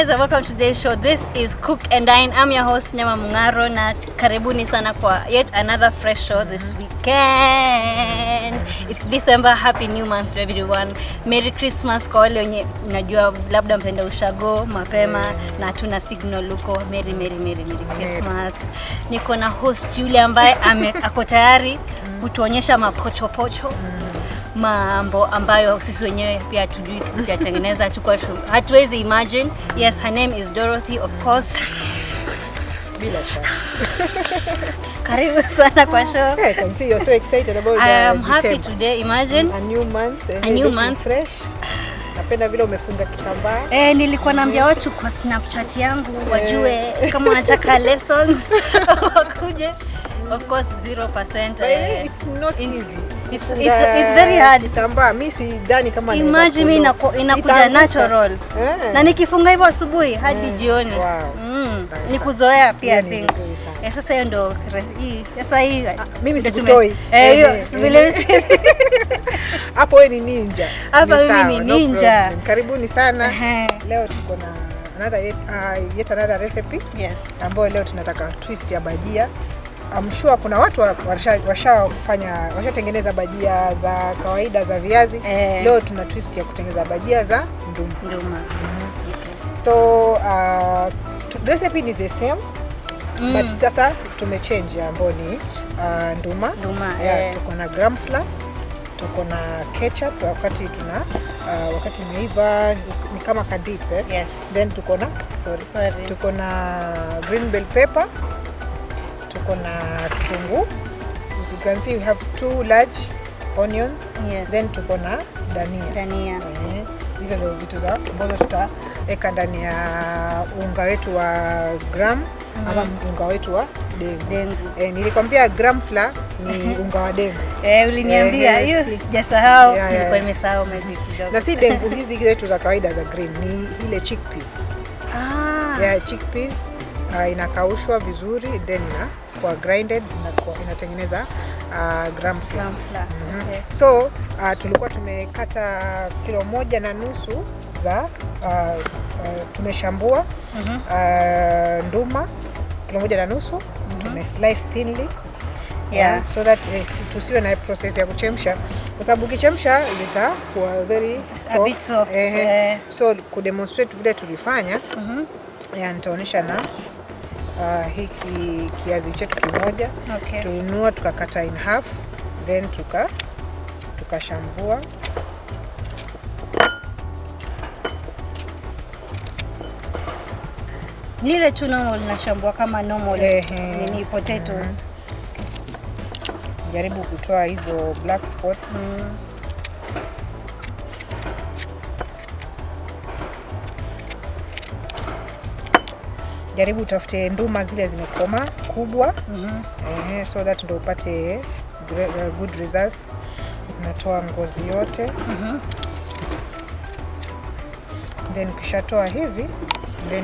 guys and welcome to today's show. This is Cook and Dine. I'm your host Nyama Mungaro na karibuni sana kwa yet another fresh show this weekend. It's December. Happy new month to everyone. Merry Christmas kwa wale wenye najua labda mtaenda ushago mapema na hatuna signal huko. Merry merry merry merry Christmas. Niko na host yule ambaye ako tayari kutuonyesha mapochopocho, mambo ambayo sisi wenyewe pia hatujui kuyatengeneza, hatuwezi imagine. Yes, her name is Dorothy, of course. Bila shaka. Karibu sana kwa show. Yeah, I can see you're so excited about I am happy December. Today, imagine. A new month. A new looking month. fresh. Napenda vile umefunga kitambaa. Eh, nilikuwa naambia watu kwa Snapchat yangu wajue kama wanataka lessons wakuje. Of course 0%. By the way, it's not easy. Kufunga It's very hard. kitambaa, mi sidhani kama naweza Imagine mi pull off. inakuja Itaanguka. natural. Na nikifunga hivyo asubuhi hadi jioni. Wow. Nice. Ni kuzoea pia, Hiyo I ni think. vizuri sana. Eh, sasa hiyo ndo hii. Sasa hii Mimi ndio sikutoi. Eh, hiyo vile Hapo wewe ni ninja. Hapa Ni mimi sawa, ni no ninja. problem. Karibuni sana. Leo tuko na yet another recipe ambayo leo tunataka twist ya bajia. I'm sure kuna watu washatengeneza bajia za kawaida za viazi. Leo tuna twist ya kutengeneza bajia za nduma. Nduma. Okay. So recipe ni the same but sasa tumechange ambayo ni nduma. Nduma, Yeah, eh. tuko na gram flour, tuko na ketchup wakati imeiva ni kama kadip, eh. Then tuko na, sorry, Sorry. tuko na green bell pepper, tuko na kitunguu. You can see we have two large onions. Then tuko na dania. Dania. Eh, hizo ndio vitu za ambazo tutaweka ndani ya unga wetu wa gram ama unga wetu wa dengu. Dengu. Eh, nilikwambia gram flour ni unga wa dengu. Eh, uliniambia hiyo, sijasahau. Nilikuwa nimesahau maybe kidogo. Na si dengu hizi zetu za kawaida za green, ni ile chickpeas. Ah. Yeah, chickpeas inakaushwa vizuri then inakuwa grinded, inatengeneza gram flour. Gram flour. Okay. So tulikuwa tumekata 1.5 kilo za tumeshambua nduma 1.5 kilo, tumeslice thinly. So that tusiwe na process ya kuchemsha, kwa sababu ukichemsha zitakuwa very A bit soft, eh. So kudemonstrate vile tulifanya, yeah, nitaonyesha na hiki kiazi chetu kimoja. Tulinunua, tukakata in half, then tukashambua. Ni ile tu normal nashambua kama normal nini, potatoes. Jaribu kutoa hizo black spots. Jaribu utafute nduma zile zimekoma kubwa. Ehe, so that ndo upate good results. Unatoa ngozi yote. Then ukishatoa hivi, then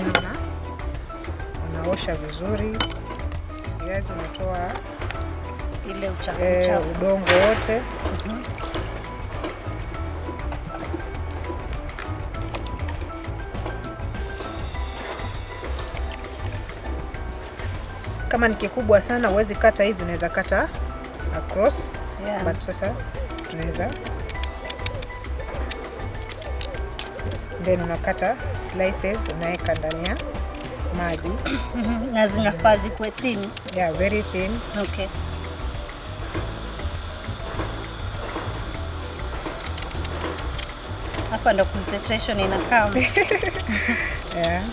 unaosha vizuri viazi, unatoa ile uchafu, uchafu. Udongo wote. Kama ni kikubwa sana huwezi kata hivi, unaweza kata across. But sasa tunaweza, then unakata slices, unaweka ndani ya maji. Na zinafaa zikuwe thin. Yeah, very thin. Okay. Hapa ndo concentration inakaa. Yeah.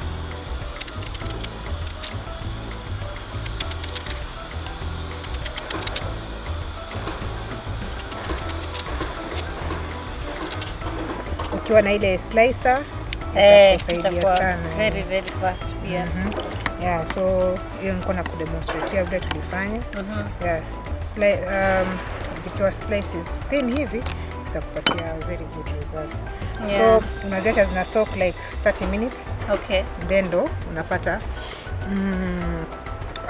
Ukiwa na ile slicer itakusaidia Itakuwa sana. very very fast pia. Yeah, so hiyo nilikuwa na kudemonstratea vile tulifanya. Yeah, zikiwa slices thin hivi zitakupatia very good results. So unaziacha zina soak like 30 minutes. Then ndo unapata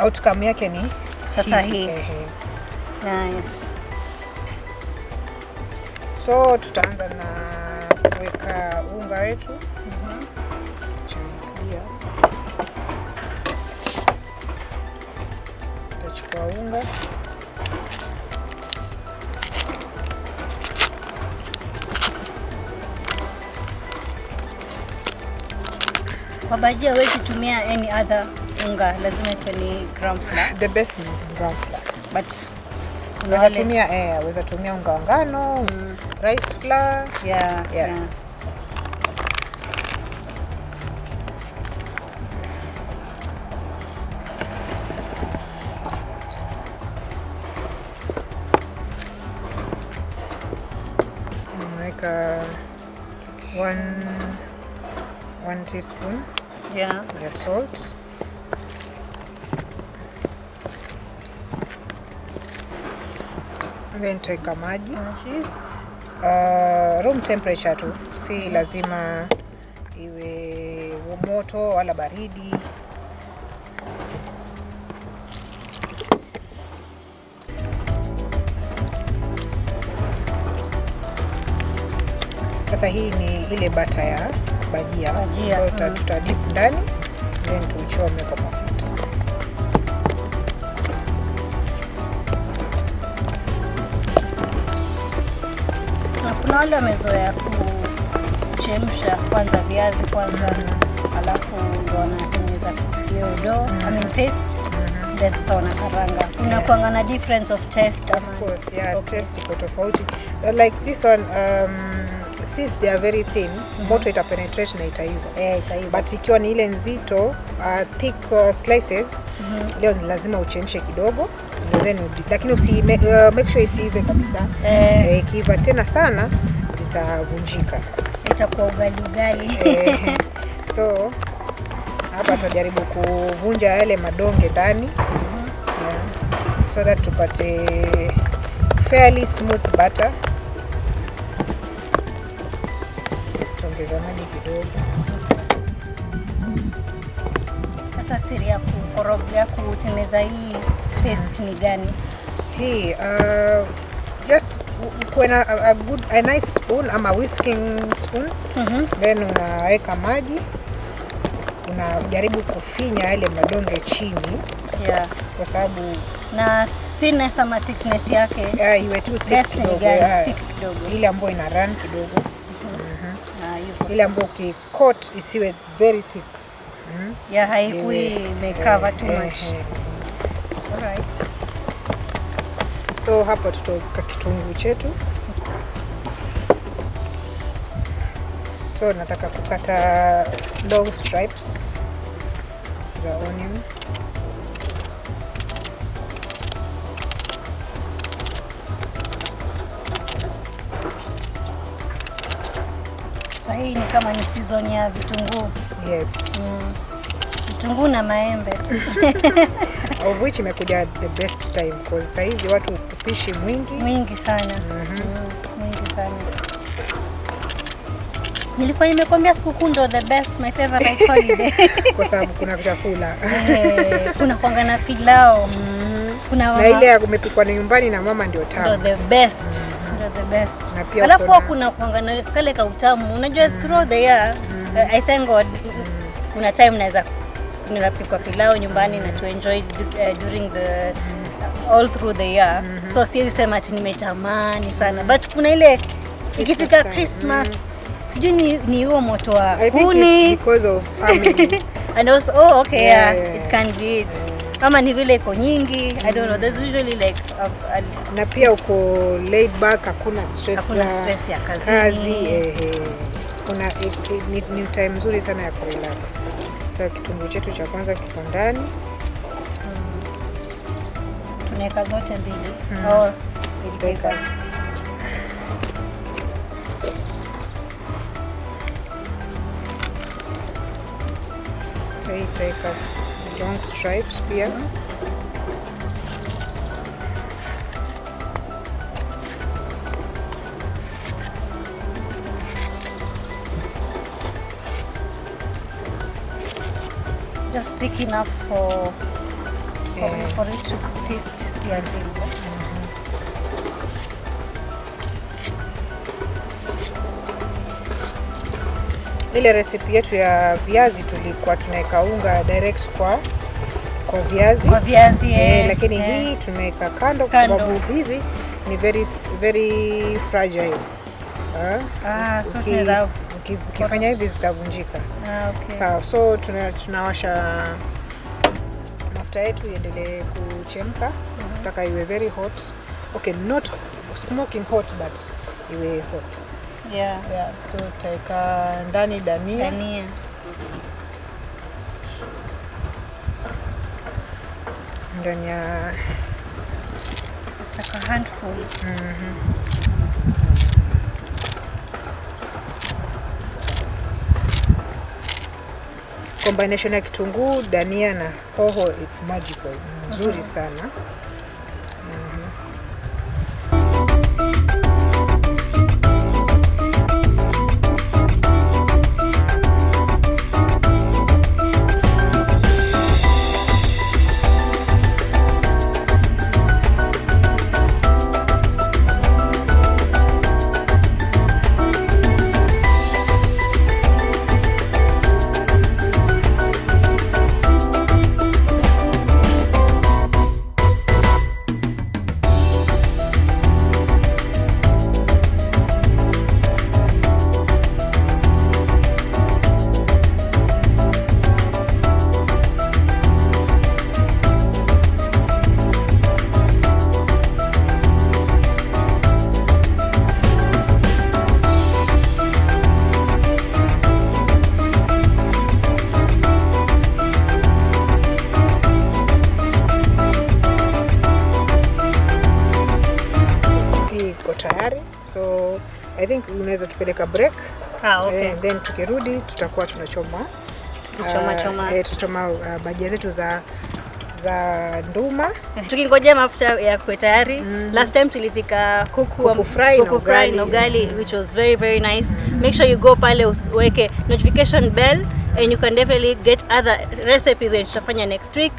outcome yake ni Sasa hivi. hii. Ehe. Nice. So tutaanza na kuweka unga wetu. Changia. Chukua unga. Kwa bajia huwezi tumia any other unga, lazima ikuwe ni gram flour. The best ni gram flour. But kuna Waweza wale- tumia waweza tumia unga wa ngano, rice flour. Yeah, Yeah. yeah. Unaweka 1 teaspoon Yeah. ya salt. Then tutaweka maji. Room temperature tu, si lazima iwe moto wala baridi. Sasa hii ni ile bata ya bajia Bajia, ambayo tutadip ndani then tuchome kwa mafuta. Na kuna wale wamezoea kuchemsha kwanza viazi kwanza, alafu ndo wanatengeneza hiyo dough, I mean paste, then sasa wanakaranga. Kuna kuanga na difference of taste. Of ama- course, yeah, Okay. taste iko tofauti. Like this one, since they are very thin, moto ita penetrate na itaiva. Eh, itaiva. But ikiwa ni ile nzito, thick slices, leo ni lazima uchemshe kidogo then lakini make sure isiive kabisa. Ikiiva tena sana zitavunjika. Itakuwa ugali ugali. So hapa tunajaribu kuvunja yale madonge ndani. Yeah. So that tupate fairly smooth butter. Tuongeza maji kidogo. Sasa siri ya kukoroga, kutengeneza hii paste ni gani? Hii just kuwe na a nice spoon ama whisking spoon. Then unaweka maji, unajaribu kufinya yale madonge chini kwa sababu Na thinness ama thickness yake iwe tu thick best ni kidogo, gani? yeah. Thick kidogo. Ile ambayo ina run kidogo. Hivyo. Ile ambayo ukicoat isiwe very thick. Yeah, haikui imecover too much. Alright. So hapa tutaweka kitunguu chetu. So nataka kukata long stripes za onion. Sasa hii ni kama ni season ya vitunguu. Yes. Vitunguu na maembe. Of which imekuja the best time because saa hizi watu upishi mwingi. Mwingi sana. Mwingi sana. Nilikuwa nimekuambia sikukuu ndo the best, my favorite holiday. Kwa sababu kuna chakula. Kuna kuanga na pilau. Kuna Na mama, ile ya kumepikwa na nyumbani na mama ndio ndo tamu. the best. Ndo the best. Na pia Alafu kuna kuna kuanga na kale ka utamu. Unajua throughout the year, I thank God kuna time naweza ninapikwa pilau nyumbani na to enjoy during the all through the year. So siwezi sema ati nimetamani sana, but kuna ile ikifika time. Christmas sijui ni huo moto wa I think it's kuni because of family. and also, oh, okay, yeah, Yeah, yeah, it can be it. Ama ni vile iko nyingi, I don't know, there's usually like Na pia uko laid back, hakuna stress, Hakuna za stress ya kazini. kazi. Kuna ni time nzuri sana ya kurelax. So kitunguu chetu cha kwanza kiko ndani. Tunaweka zote mbili. Oh, Tutaweka. So hii tutaweka long stripes pia. Just thick enough for it to taste pia ndio. Ile recipe yetu ya viazi tulikuwa tunaweka unga direct kwa viazi. Kwa viazi, Lakini hii tumeweka kando kwa Kando. sababu hizi ni very very fragile. So tunaweza Ukifanya hivi zitavunjika. Okay. Sawa, so tunawasha mafuta yetu iendelee kuchemka. Tutaka iwe very hot. Okay, not smoking hot but iwe hot. Yeah, so tutaweka ndani dania. Dania. Ndani ya Just like a handful. Combination ya kitunguu, dania na hoho, it's magical. Nzuri sana. Hii iko tayari, so I think unaweza tupeleka break. Okay. Then tukirudi tutakuwa tunachoma Choma, choma. Tutachoma bajia zetu za nduma. Tukingojea mafuta ya kuwe tayari. Last time tulipika kuku, Kuku fry na kuku fry na ugali. ugali, which was very very nice. Make sure you go pale uweke notification bell and you can definitely get other recipes and tutafanya next week.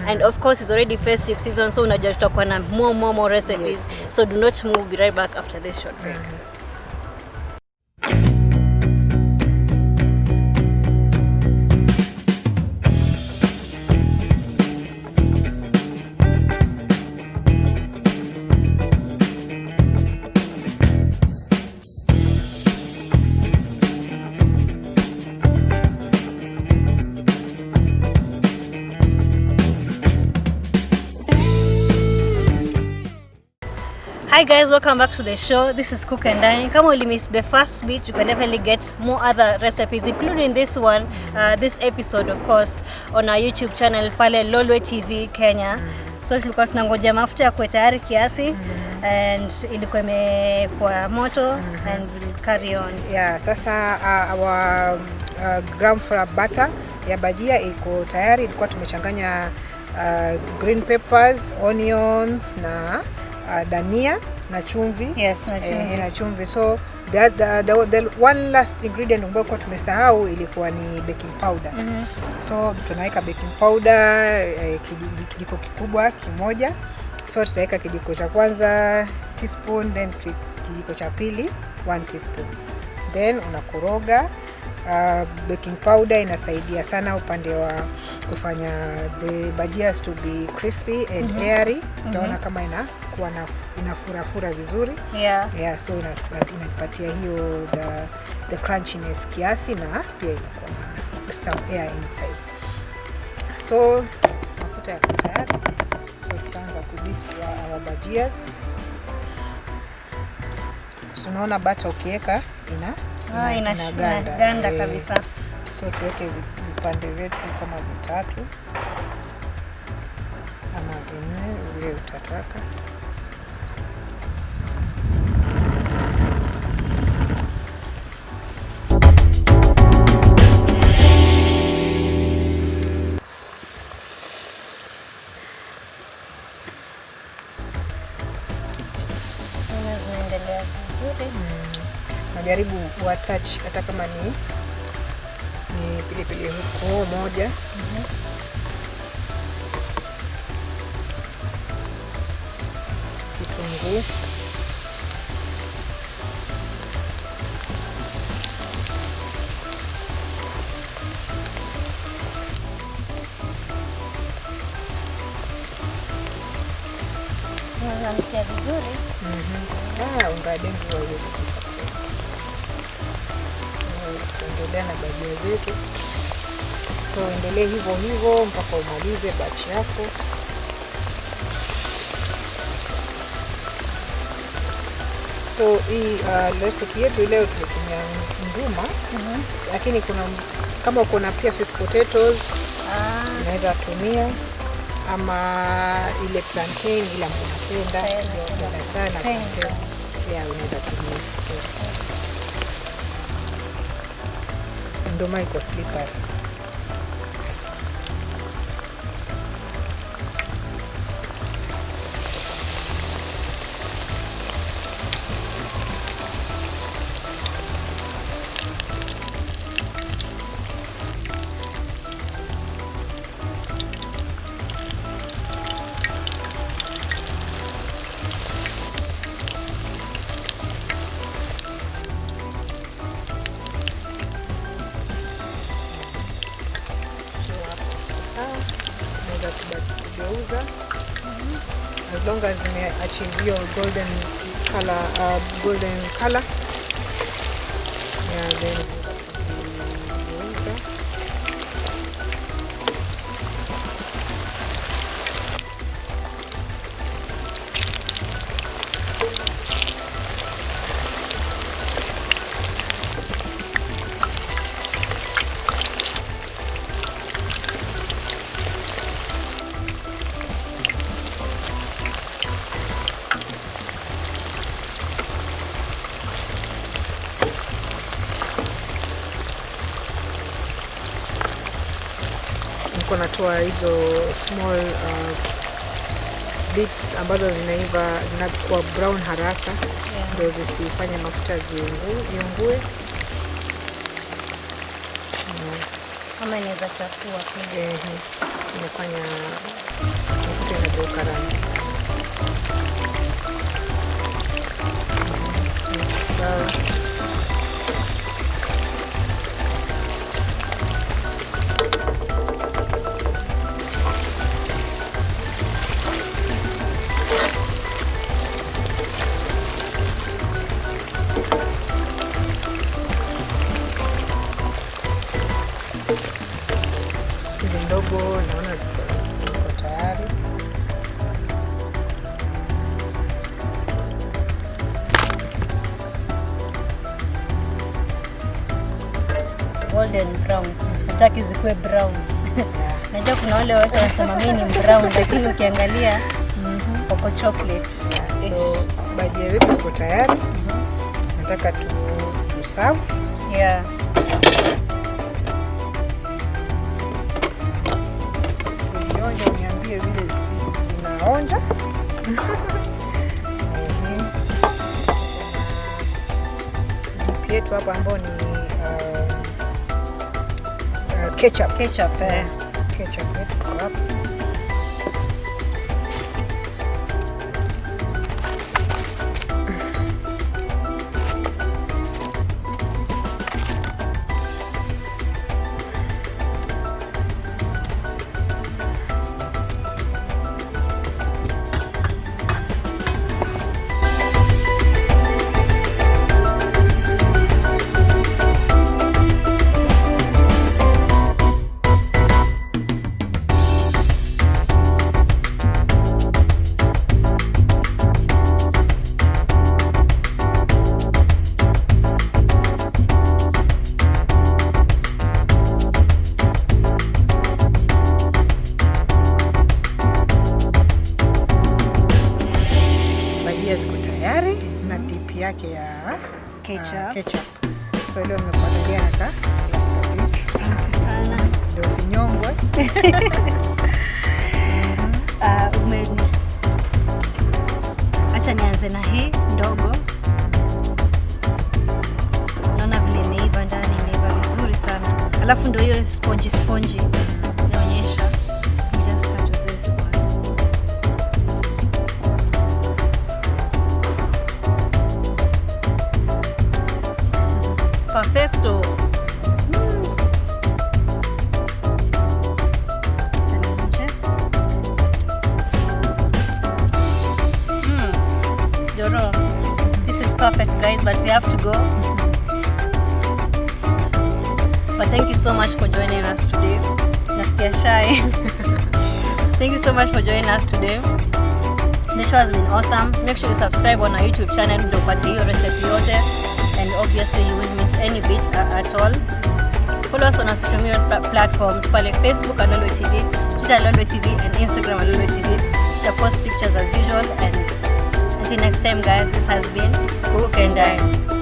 And of course it's already festive season, so unajua tutakuwa na more more more recipes. Yes. So do not move, be right back after this short break. Hi guys, welcome back to the show. This is Cook and Dine. Kama uli miss the first bit, you can definitely get more other recipes, including this one, this episode of course, on our YouTube channel pale Lolwe TV Kenya. So tulikuwa tunangoja mafuta ya kuwe tayari kiasi and ilikuwa imekuwa moto and we'll carry on. Yeah, sasa our gram flour butter ya bajia iko tayari. Ilikuwa tumechanganya green peppers, onions na dania na chumvi. Yes, na chumvi. Na chumvi. So the one last ingredient ambayo kwa tumesahau ilikuwa ni baking powder. So tunaweka baking powder kijiko kikubwa kimoja. So tutaweka kijiko cha kwanza teaspoon, then kijiko cha pili 1 teaspoon. Then unakoroga. Baking powder inasaidia sana upande wa kufanya the bajias to be crispy and airy. Utaona kama inakuwa inafurafura vizuri. Yeah, so inapatia hiyo the crunchiness kiasi na pia inakuwa na some air inside. So mafuta yako tayari. So tutaanza kudip our bajias. So unaona butter ukiweka inaganda. Inaganda kabisa. So tuweke vipande vyetu kama vitatu ama vinne vile utataka. Zinaendelea vizuri. Najaribu uattach hata kama ni pilipili hoho moja. Kitunguu. Zinanukia vizuri. Ah, unga wa dengu hauwezi kudisappoint. So, tuendelea na bajia zetu. So endelee hivyo hivyo mpaka umalize batch yako. So hii recipe yetu leo tumetumia nduma, lakini kuna kama uko na pia sweet potatoes unaweza tumia, ama ile plantain ile ambayo unapenda, Napenda. ndio napenda sana Napenda. plantain. Yeah, unaweza tumia. So nduma iko slippery. So hapo iko sawa. Unaweza kugeuza as long as zime achieve hiyo golden color, golden color. Yeah, then unaweza kugeuza. Niko natoa hizo small bits ambazo zinaiva zinakuwa brown haraka, ndio zisifanye mafuta ziungue. Ama inaweza chafua pia. Ehe, inafanya mafuta inageuka rangi. Sawa. Hizi ndogo naona ziko tayari. Golden brown. Nataki zikuwe brown. Najua kuna wale watu wanasema mimi ni brown, lakini ukiangalia wako chocolate. So bajia zetu ziko tayari. Nataka tu serve. Yeah. Uzionje, uniambie vile zinaonja. Ehe. Dip yetu hapa ambao ni ketchup. Ketchup, eh. Yeah, ketchup yetu iko hapa. Bajia ziko tayari na dip yake ya Ketchup. Ketchup. So leo nimekuandalia na ka glass ka juice. Asante sana. Ndio usinyongwe. Acha nianze na hii ndogo. Naona vile imeiva ndani, imeiva vizuri sana. Alafu ndio hiyo spongy spongy inaonyesha. Let me just start with this one. Perfecto. Acha nionje. Njoro. This is perfect, guys, but we have to go. But thank you so much for joining us today. Nasikia shy. Thank you so much for joining us today. The show has been awesome. Make sure you subscribe on our YouTube channel ndio upate hiyo recipe yote, and obviously you won't miss any bit at all. Follow us on our social media platforms pale Facebook at Lolwe TV, Twitter at Lolwe TV and Instagram at Lolwe TV. We post pictures as usual, and until next time, guys, this has been Cook and Dine.